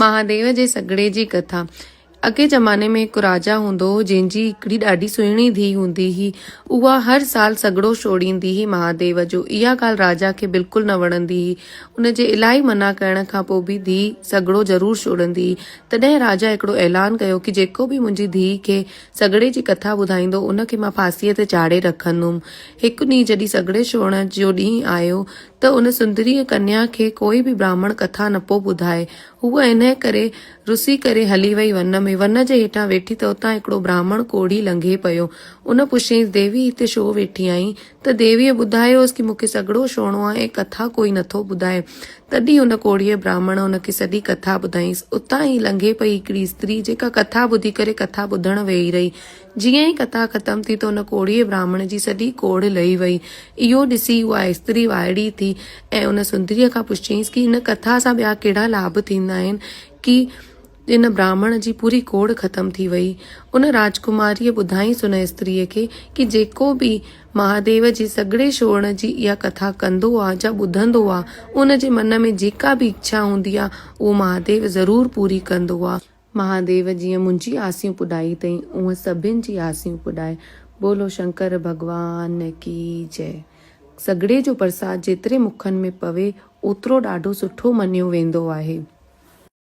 مهاديو جي سڳڙي جي ڪٿا، اڳئين زماني ۾ هڪ راجا هوندو هو، جنهن جي هڪڙي ڏاڍي سهڻي ڌيء هوندي هئي. اها هر سال سڳڙو ڇوڙيندي هئي مهاديو جو. اها ڳالهه راجا کي بلڪل نه وڻندي هئي. ان جي الاهي منع ڪرڻ کان پوء به ڌيء سڳڙو ضرور ڇوڙندي هئي. تڏهن راجا هڪڙو اعلان ڪيو ڪي جيڪو به منهنجي ڌيء کي سڳڙي جي ڪٿا ٻڌائيندو ان کي مان ڦاسيء تي چاڙهي رکندم. هڪ ڏينهن جڏهن سڳڙي ڇوڙڻ جو ڏينهن آيو ته ان سندريء ڪنيا کي ڪوئي به براهمڻ ڪٿا نه پو ٻڌائي. هوء انهيء ڪري رسي ڪري هلي وئي ون ۾. ون جي هيٺان ويٺي ته اتان هڪڙو براهمڻ ڪوڙهي لنگهي پيو. ان پڇيائينس، ديوي هتي ڇو ويٺي آهين؟ ته ديويء ٻڌايوس ڪي مون کي سڳڙو ڇوڙڻو آهي ۽ ڪٿا ڪوئي نٿو ٻڌائي. تڏهن ان ڪوڙهيء براهمڻ ان کي سڄي ڪٿا ٻڌائينس. اتان ئي لنگهي پئي هڪڙي استري، جيڪا ڪٿا ٻڌي ڪري ڪٿا ٻڌڻ ويهي رهي. جيئن ئي ڪٿا ختم ٿي ته ان ڪوڙهيء براهمڻ جي سڄي ڪوڙهه لهي وئي. اهو ڏسي اها استري وائڙي ٿي ۽ ان سندريء کان پڇيائينس ڪي ان ڪٿا سان ٻيا ڪهڙا لاڀ ٿيندا آهن ڪي ان براهمڻ جي پوري ڪوڙهه ختم ٿي وئي. ان راجڪماريء ٻڌائينس ان استريء کي ڪي جيڪو به مهاديو جي سڳڙي ڇوڙڻ جي اها ڪٿا ڪندو آ جا ٻڌندو آ ان جي من ۾ جيڪا به اڇا هوندي آ اهو مهاديو ضرور پوري ڪندو آ. مهاديو جيئن منهنجي آسيون پڏائي تئين اونهن سڀن جي آسيون پڏائي. بولو شنڪر ڀڳوان ڪي جئه. سڳڙي جو پرساد جيتري مکن ۾ پوي اوترو ڏاڍو سٺو مڃيو ويندو آهي.